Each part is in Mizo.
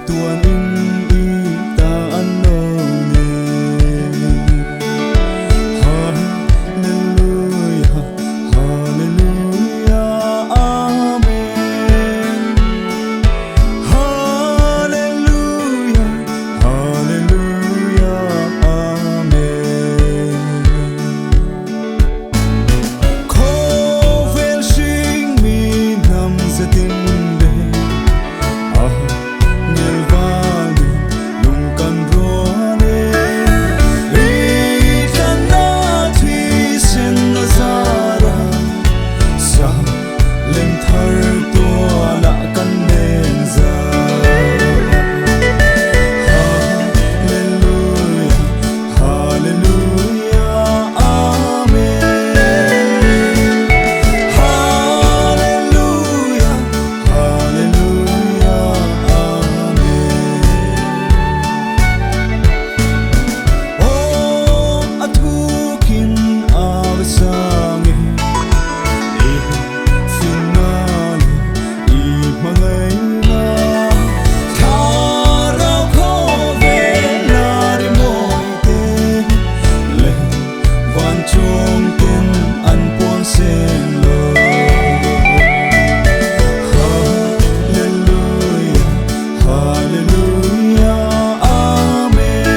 Chatuanin i ta an lo ni. Hallelujah, Hallelujah, Amen. Hallelujah, Hallelujah, Amen. Khawvel hring mi hnam zetin le a ngel val nen lung kan rual e. I tlanna thisen a zar a, sa lem thar tualah kan len za. Hallelujah, Hallelujah, Amen. Hallelujah, Hallelujah, Amen. Aw, a thukin a va sang e, i finna leh i hmangaihna. Thlarau khawvel a ri mawi te leh van chung ten an puang seng lo. Hallelujah, Hallelujah, Amen.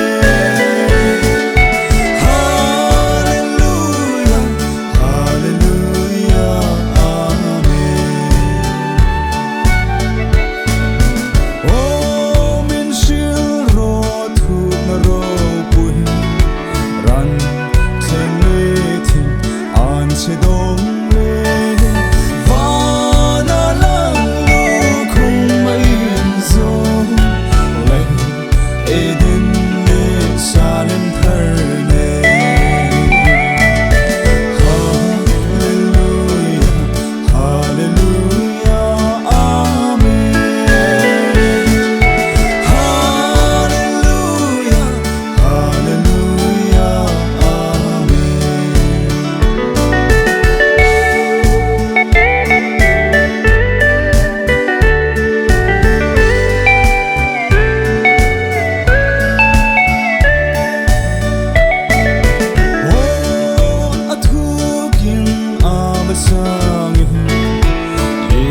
Hallelujah, Hallelujah, Amen. Aw min hrilh rawh thutna ropui ran thleng leh thing an chhe dawng leh vana lang lukhum a inzawm leh Eden leh Salem thar nen. Hallelujah, Hallelujah, Amen. Hallelujah, Hallelujah, Amen. Aw, a thukin a va sang e, i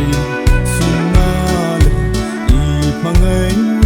finna leh i hmangaihna.